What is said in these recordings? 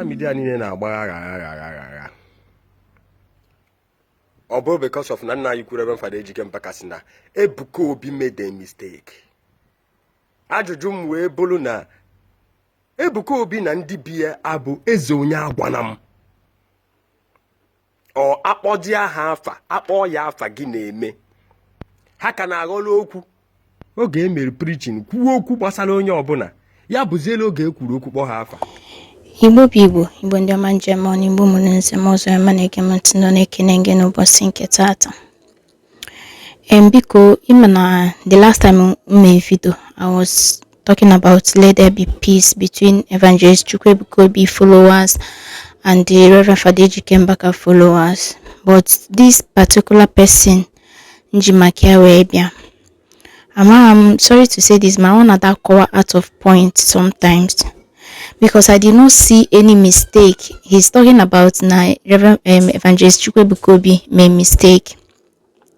Social media niile na-agba agha agha agha agha agha. Ọ bụ because of na nna anyị kwuru, Reverend Fada Ejike Mbaka sị na Ebuka Obi made a mistake. Ajụjụ m wee bụrụ na Ebuka Obi na ndị bi ya abụ eze onye agwana m ọ akpọdi aha afa, akpọ ya afa gị na-eme ha ka na-aghọrọ okwu. Oge e mere preaching, kwuo okwu gbasara onye ọbụla, ya bụziela oge e kwuru okwu kpọ ha afa. Igbo bụ Igbo, Igbo ndị ọma, njem ọnụ, Igbo mụrụ nze m ọzọ ma na-ege m ntị nọ na-ekene gị n'ụbọchị nke taata. Biko, ịma na the last time m mee video, I was talking about let there be peace between Evangelist Chukwuebuka Obi followers and the Reverend Fada Ejike Mbaka followers. But this particular person nji maka ya wee bịa, amara m, sorry to say this, ma ọ na akọwa out of point sometimes, because I did not see any mistake. He's talking about na Reverend Evangelist Chukwuebuka Obi made mistake.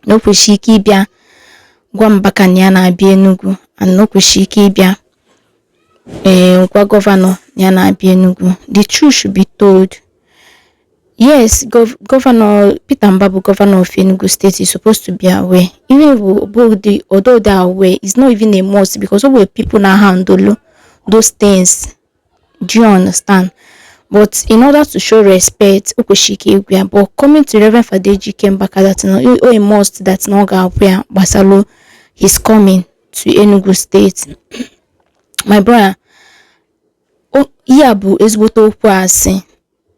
Na o kwesịrị ike ịbịa gwa Mbaka na ya na-abịa Enugu, and na o kwesịrị ike ịbịa ee gwa governor na ya na-abịa Enugu. The truth should be told. Yes, Governor Peter Mbah bụ governor of Enugu State, is supposed to be aware. Even if both the although they are aware, it's not even a must, because all the people now handle those things. Do you understand? But in order to show respect, o kwesịrị ike ịgwa ya. But coming to Reverend Fada Ejike Mbaka that na o a must that na ọ ga-agwa ya gbasara his coming to Enugu State. My brother, ihe a bụ ezigbote okwu asị.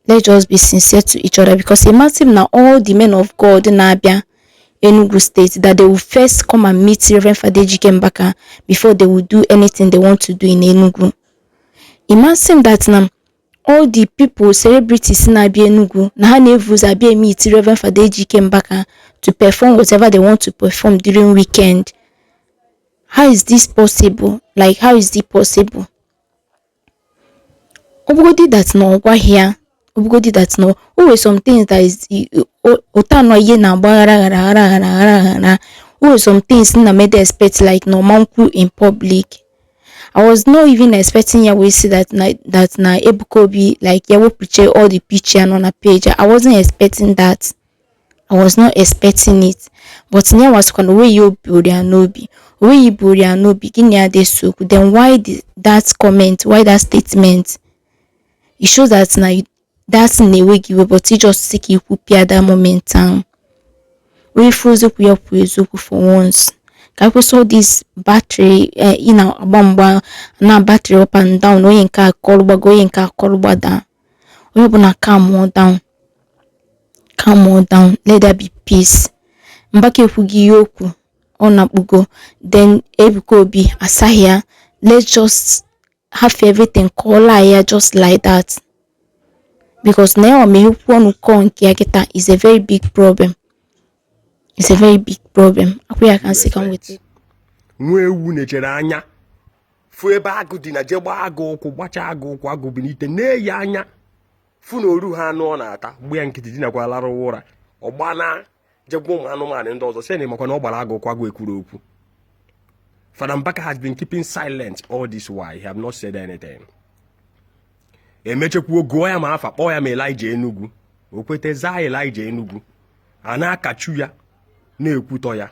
Let's just be sincere to each other, because imagine na all the men of God na-abịa Enugu State, that they will first come and meet Reverend Fada Ejike Mbaka before they will do anything they want to do in Enugu. Imagine that na all the people, celebrities na-abịa Enugu, na ha na-evu ụzọ abịa meet Reverend Fada Ejike Mbaka to perform whatever they want to perform during weekend. How is this possible? Like, how is it possible? Ọ bụgodi that na ọ gwaghị ya, ọ bụgodi that na o nwere some things that is ụta anọ ihe na-agba ghara ghara ghara ghara ghara ghara. O nwere some things na made expect like na ọma nkwu in public. I was not even expecting ya wee say that na Ebuka Obi, like, ya wepụche all the picture nọ na page. I wasn't expecting that. I was not expecting it. But ya wasịkwa na onweghị o buru ya n'obi, onweghị buru ya n'obi gịnị ya dị okwu. Then why that comment? Why that statement? It shows that na that thing na-ewe gị iwe, but you just sị ka ikwupịa that moment ahụ. Onye fụ eziokwu, ya kwuo eziokwu for once, ka akwụsị all this battery ị na-agba mgba na battery up and down. Onye nke akọrọ gbago, onye nke akọrọ gbada. Onye ọbụla calm down, calm down, let there be peace. Mbaka ekwughị ihe okwu ọ na-akpụgo, then Ebuka Obi asaghị ya. Let's just have everything ka ọ laa ya just like that, because na ya omehekwu ọnụ kọọ nke ya kịta is a very big problem. It's a very big problem. Akwụ ya ka nsị ka m weta. Nwa ewu nechere anya fụ ebe agụ dị na jee gbaa agụ ụkwụ, gbachaa agụ ụkwụ, agụ bilite na-eyi anya fụ na oru ha anụ ọ na-ata, gbe ya nkịtị, dinakwa lara ụra. Ọ gbana jegwa ụmụ anụmanụ ndị ọzọ sị na ịmakwa na ọ gbara agụ ụkwụ, agụ ekwuru okwu. Fada Mbaka has been keeping silent all this while. He have not said anything. Emechekwuo gụọ ya ma afa, kpọọ ya ma Elijah Enugu, o kwete zaa Elijah Enugu. A na-akachu ya, na-ekwutọ ya.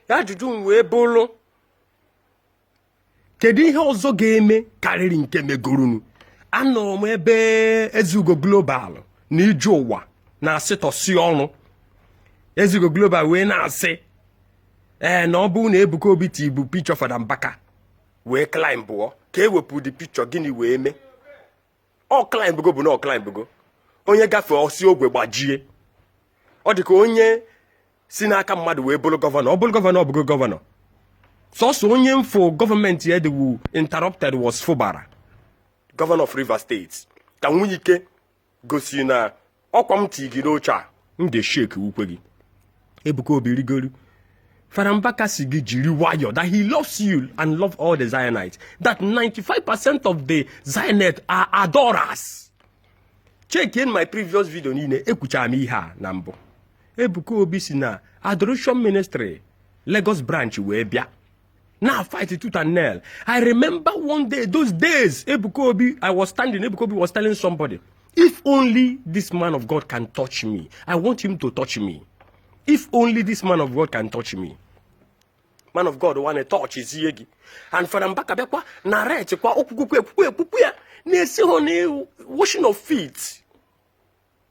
Ajụjụ m wee bụrụ, kedu ihe ọzọ ga-eme karịrị nke megorunu? Anọrọ m ebe Ezugo Global na ije ụwa na-asịtọsi ọnụ. Ezugo Global wee na-asị ee na ọ bụrụ na Ebuka Obi tibu picture Fada Mbaka wee climb ụọ, ka ewepụ the picture, gịnị wee mee? Ọ climb go bụ na ọ climb go, onye gafee ọsị ogwe gbajie. Ọ dị ka onye si n'aka mmadụ wee bụrụ governor. Ọ bụrụ governor, ọ bụgo governor. Sọsọ onye mfo gọọmenti ediwu interrupted was Fubara, governor of Rivers State, ka nwunye ike gosi na ọkwa m ti gị n'oche a, m ga-eshake ukwe gị. Ebuka Obi rigoru. Fada Mbaka si gị jiri nwayọ, that he loves you and love all the Zionites, that 95% of the Zionites are adorers. Check in my previous video niile, ekwuchara m ihe a na mbụ. Ebuka Obi si na Adoration Ministry Lagos branch wee bịa. Na fight tooth and nail. I remember one day, those days, Ebuka Obi, I was standing, Ebuka Obi was telling somebody, "If only this man of God can touch me. I want him to touch me. If only this man of God can touch me." Man of God wane touch izie gị. And Fada Mbaka bịakwa narrate kwa okwukwukwu ekwukwu ekwukwu ya na-esi hụ na washing of feet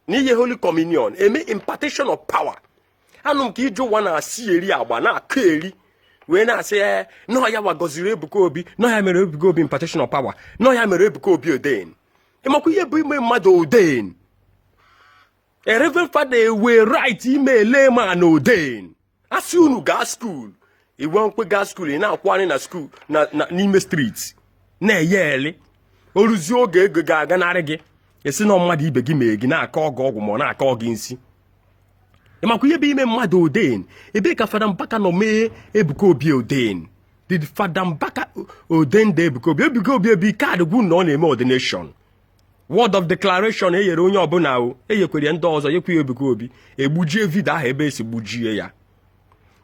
na ihe Holy Communion eme impartation of power. Anụ m ka ije ụwa na-asị eri agba na-akụ eri wee na-asị ee nọọ ya wagọziri Ebuka Obi, nọọ ya mere Ebuka Obi impartation of power, nọọ ya mere Ebuka Obi ordain. Ịmakwa ihe bụ ime mmadụ ordain? A reverend father ewe right ime ele ma na ordain. Asị unu gaa school, iwe nkwe gaa school, ị na-akwụgharị na school na n'ime street na-eye ele. Oruzie oge ego ga-aganarị gị, esi na mmadụ ibe gị mee gị na-akọ ọgụ ọgwụ ma ọ na-akọ gị nsi. Ịmakwa ihe bụ ime mmadụ ordain? Ebee ka Fada Mbaka nọ mee Ebuka Obi ordain? Did Fada Mbaka ordain de Ebuka Obi? Ebuka Obi ebi kaadị gwu na ọ na-eme ordination. Word of declaration e nyere onye ọbụla o enyekwere ya ndị ọzọ nyekwa ya Ebuka Obi. Egbujie video ahụ ebe esi gbujie ya.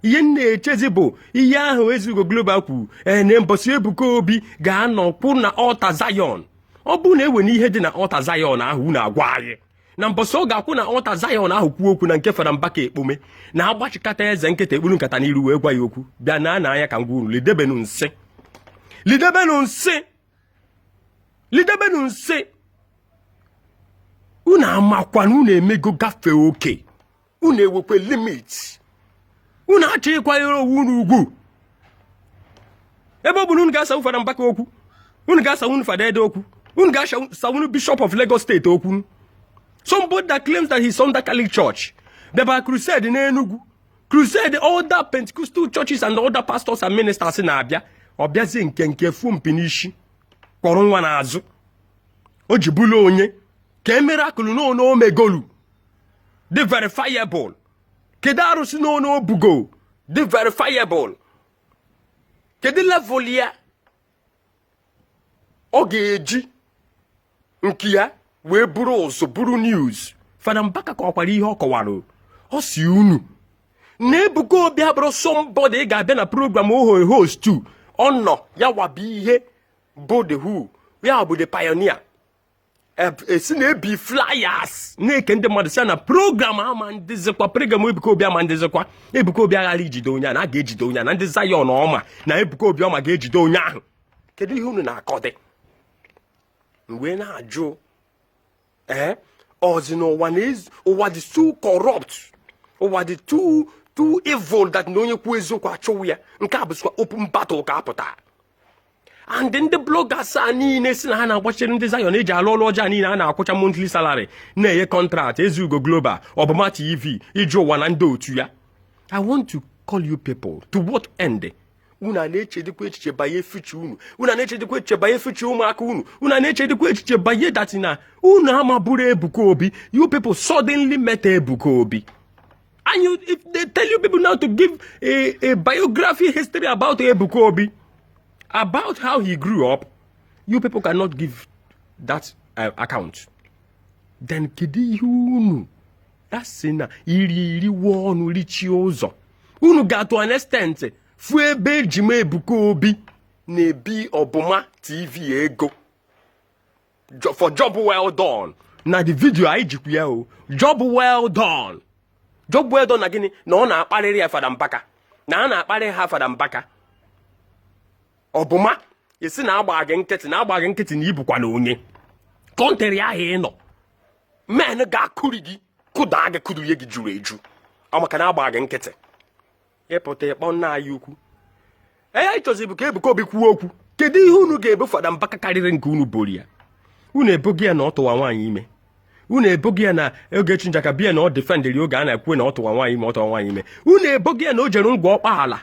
Ihe m na-echezi bụ ihe ahụ Ezugo Global kwuru ee na mbọsị Ebuka Obi ga-anọ kwụ na altar Zion. Ọ bụrụ na ewe n'ihe dị na altar Zion ahụ, unu agwa anyị na mbọsị ọ ga-akwụ na altar Zion ahụ kwuo okwu na nke Fada Mbaka ekpome na agbachikata eze nkịta ekpuru nkata n'iru wee gwa ya okwu. Bịa na ana anya ka m gwa unu, lidebenu nsị, lidebenu nsị, lidebenu nsị. Unu amakwa na unu emego gafee oke. Unu ewekwe limit. Unu achọghị ịkwanyere onwe unu ugwu. Ebe ọ bụ na unu ga-asanwu Fada Mbaka okwu, unu ga-asanwu Fada Ede okwu, unu ga-asanwu Bishop of Lagos State okwu, somebody that claims that he's under Catholic Church bịaba crusade n'Enugu, crusade other Pentecostal churches and other pastors and ministers na-abịa, ọ bịazie nke fu mpi n'isi kpọrọ nwa n'azụ o ji bụrụ onye ka emere akụlụ n'onu omegolu dị verifiable. Kedu arụsị n'onu obugo dị verifiable? Kedu level ya ọ ga-eji nke ya wee bụrụ ụzụ bụrụ news? Fada Mbaka kọwakwara ihe ọ kọwara. Ọ si unu na Ebuka Obi abụrụ somebody ị ga-abịa na program oho host ọ nọ ya wabụ ihe bụ the who ya bụ the pioneer esi na-ebi flyers na-eke ndị mmadụ si na program ama ndịzikwa program Ebuka Obi ama ndịzikwa. Ebuka Obi aghara ijide onye a na a ga-ejide onye a na ndị Zion ọma na Ebuka Obi ọma ga-ejide onye ahụ. Kedu ihe unu na-akọ dị mgbe na-ajụ ee ọzi na ụwa na ụwa dị too corrupt, ụwa dị too too evil that na onye kwuo eziokwu achụwụ ya? Nke a bụzikwa open battle ka apụta. And ndị bloggers a niile si na ha na-agbachiri ndị Zion eji alụ ọlụ ọjọọ niile a na-akwụcha monthly salary, na-enye contract, Ezugo Global, Ọbụma TV, ije ụwa na ndị otu ya, I want to call you people to what end? Unu a na-echedikwa echiche banye future unu? Unu a na-echedikwa echiche banye future ụmụaka unu? Unu a na-echedikwa echiche banye that na unu amaburu Ebuka Obi? You people suddenly met Ebuka Obi. And you, if they tell you people now to give a biography history about Ebuka Obi, about how he grew up, you people cannot give that account. Then kedu ihe unu asị na iri iriwe ọnụ richie ụzọ unu ga to an extent fu ebe ejima Ebuka Obi na-ebi Ọbụma TV ego for job well done na the video anyị jikwa ya o. Job well done, job well done na gịnị? Na ọ na-akparịrị ya Fada Mbaka, na a na-akparị ha Fada Mbaka. Ọbụma esi na agba gị nkịtị, na agba gị nkịtị na ibukwa na onye country ahụ ị nọ men ga-akụri gị, kụdaa gị, kụduye gị juru eju. Ọ maka na agba gị nkịtị ịpụta ịkpọ nna anyị ukwu. Ee, anyị chọzi bụ ka Ebuka Obi kwuo okwu. Kedu ihe unu ga-ebu Fada Mbaka karịrị nke unu boro ya? Unu eboghị ya na ọ tụwa nwaanyị ime. Unu eboghị ya na Ogechi Njaka bịa na ọ defendịrị oge a na-ekwu na ọ tụwa nwaanyị ime, ọ tụwa nwaanyị ime. Unu eboghị ya na o jere ngwa ọkpaala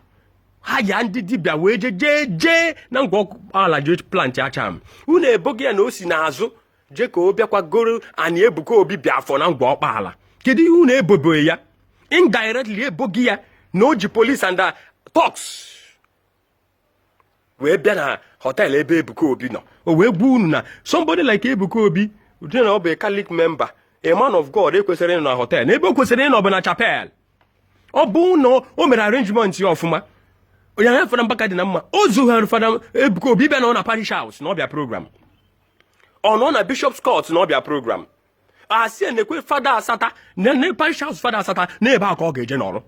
ha ya ndị dibịa wee jee jee jee na ngwa ọkpaala jee plant acham. Unu eboghị ya na o si n'azụ jee ka o bịakwa goro ani Ebuka Obi bịa afọ na ngwa ọkpaala. Kedu ihe unu ebobeghị ya? Indirectly eboghị ya na o ji police and thugs wee bịa na hotel ebe Ebuka Obi nọ. O wee gwa unu na somebody like Ebuka Obi dị na ọ bụ a Catholic member, a man of God, ekwesịrị ịnọ na hotel. N'ebe o kwesịrị ịnọ bụ na chapel. Ọ bụ na o mere arrangement ya ọfụma. Onye anya Fada Mbaka dị na mma, o zugharị Fada Ebuka Obi bịa na ọ na parish house na ọbịa program, ọ nọ na Bishop's Court na ọbịa program, asị na-ekwe Fada Asata na parish house Fada Asata n'ebe a ka ọ ga-eje nọrọ.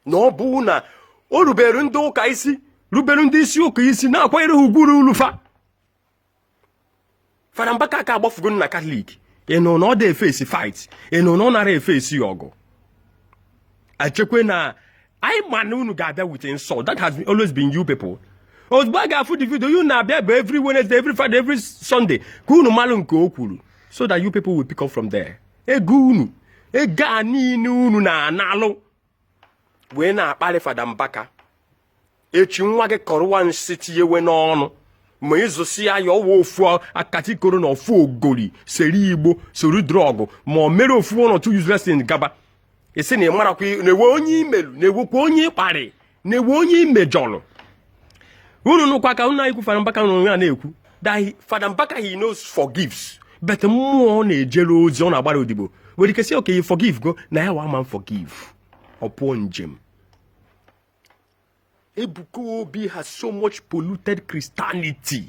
Na ọ bụ na o rubere ndị ụka isi, rubere ndị isi ụka isi, na-akwanyere ha ugwu ruru fa. Fada Mbaka aka agbafugo na Katọlik. Ị nụ na ọ dị efesi fight, ị nụ na ọ nara efesi ọgụ. Echekwe na anyị ma na unu ga-abịa with insult. That has always been you people. Ozugbo a ga-afụ the video you na-abịa bụ every Wednesday, every Friday, every Sunday, ka unu malụ nke o kwuru, so that you people will pick up from there. Ego unu, ego a niile unu na-analụ wee na-akparị Fada Mbaka, echi nwa gị kọrọwa nsị tinyewe n'ọnụ ma ịzụsịa ya, ọwa ofu akatikoro na ofu ogori seri igbo soro drug, ma ọ mere ofu one or two useless things gaba, isi na ịmarakwa na-ewe onye imelu, na-ewekwa onye ịkparị, na-ewe onye imejọrọ. Unu nụkwa ka unu anyị kwu Fada Mbaka na onwe ya na-ekwu that Fada Mbaka, he knows forgives, but mmụọ na-ejere ozi, ọ na-agbara odibo nwere ike sị, "Okay, you forgive go," na ya wa ama forgive, ọ pụọ njem. Ebuka Obi has so much polluted Christianity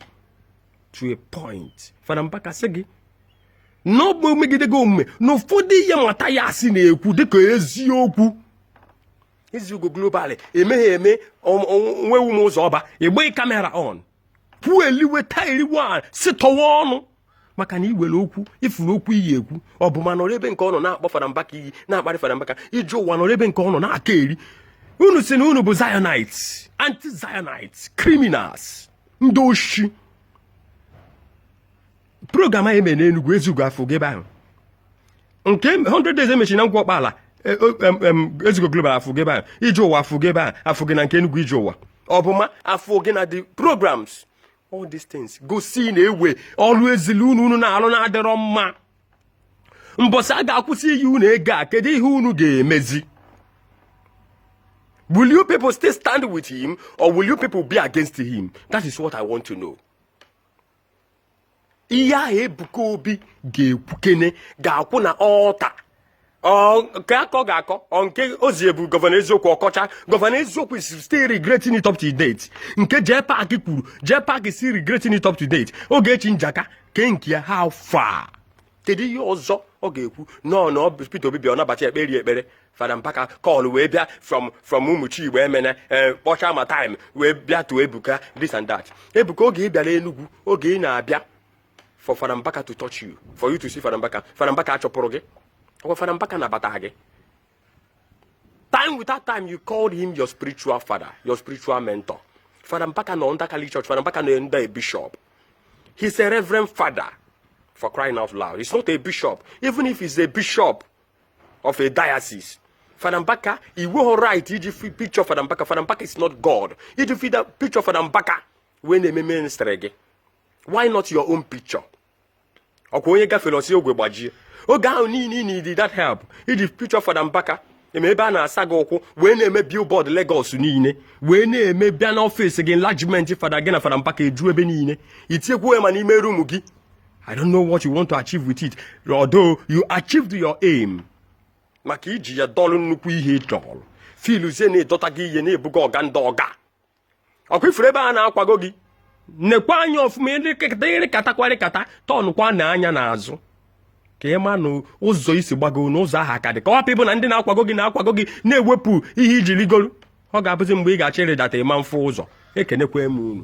to a point. Fada Mbaka sị gị na ọ bụ megide gị omume na ụfọdụ ihe mata ya asị na-ekwu dịka eziokwu. Eziokwu global emeghe eme nwewu m ụzọ ọba ịgbaghị camera on kwuo eliwe taa eriwe a si tọwa ọnụ, maka na iwere okwu ifuru okwu iyi ekwu. Ọ bụ ma nọrọ ebe nke ọ nọ na-akpọ Fada Mbaka iyi, na-akparị Fada Mbaka. Ije ụwa nọrọ ebe nke ọ nọ na-aka eri. Unu si na unu bụ Zionites, anti-Zionites, criminals, ndị oshi. Program anyị mere n'Enugwu Ezugo afọ gị ebe ahụ nke 100 days emechi na ngwa ọkpala Ezugo Global afọ gị ebe ahụ. Ije ụwa afọ gị ebe ahụ, afọ gị na nke Enugwu. Ije ụwa ọbụma afọ gị na the programs. All these things gosi na-ewe ọrụ ezili unu unu na-arụ na-adịrọ mma. Mbọsị a ga-akwụsị iyi unu ego a, kedu ihe unu ga-emezi? Will you people still stand with him or will you people be against him? That is what I want to know. Ihe ahụ Ebuka Obi ga-ekwukene ga-akwụ na ọta nke aka ọ ga-akọ ọ nke ozi ebu Governor Eziokwu ọkọcha. Governor Eziokwu is still regretting it up to date. Nke Jee Park kwuru, Jee Park is still regretting it up to date. Ogechi Njaka ke nke ya, how far? Kedu ihe ọzọ ọ ga-ekwu? Nọ na Peter Obi bịa, ọ nabata ekpere ekpere Fada Mbaka call wee bịa from Ụmụchi Igbo Emene, kpọcha ma time wee bịa tụọ Ebuka this and that. Ebuka, oge ị bịara Enugwu, oge ị na-abịa for Fada Mbaka to touch you, for you to see Fada Mbaka, Fada Mbaka achọpụrụ gị. Ọkwa Fada Mbaka nabata gị. Time without time, you called him your spiritual father, your spiritual mentor. Fada Mbaka nọ under Catholic Church. Fada Mbaka nọ under a bishop. He's a reverend father, for crying out loud. He's not a bishop. Even if he's a bishop of a diocese, Fada Mbaka iwe right iji picture Fada Mbaka. Fada Mbaka is not God iji fi picture Fada Mbaka wee na-eme ministry gị. Why not your own picture? Ọkwa onye gafere osi ogwe gbajie. Oge ahụ niile ị need that help, iji picture Fada Mbaka eme ebe a na-asa gị ụkwụ wee na-eme billboard Lagos niile, wee na-eme bịa n'ọfịs gị, enlargement fada gị na Fada Mbaka eju ebe niile, itiekwu ya ma n'ime room gị. I don't know what you want to achieve with it, although you achieved your aim, maka iji ya dọlụ nnukwu ihe ị chọrọ filuzie na-edọta gị ihe na-ebuga ọga ndị ọga. Ọkwa ifuru ebe a na-akwago gị, nekwa anya ọfụma, ịrịkatakwa tọnụkwa na anya n'azụ ka ị ma na ụzọ isi gbago n'ụzọ ahụ aka dị ka ọ hapụ ịbụ na ndị na-akwago gị na-akwago gị na-ewepụ ihe iji rigoro. Ọ ga-abụzi mgbe ị ga-achọ ịrịdata ịma mfe ụzọ. Ekenekwa m unu.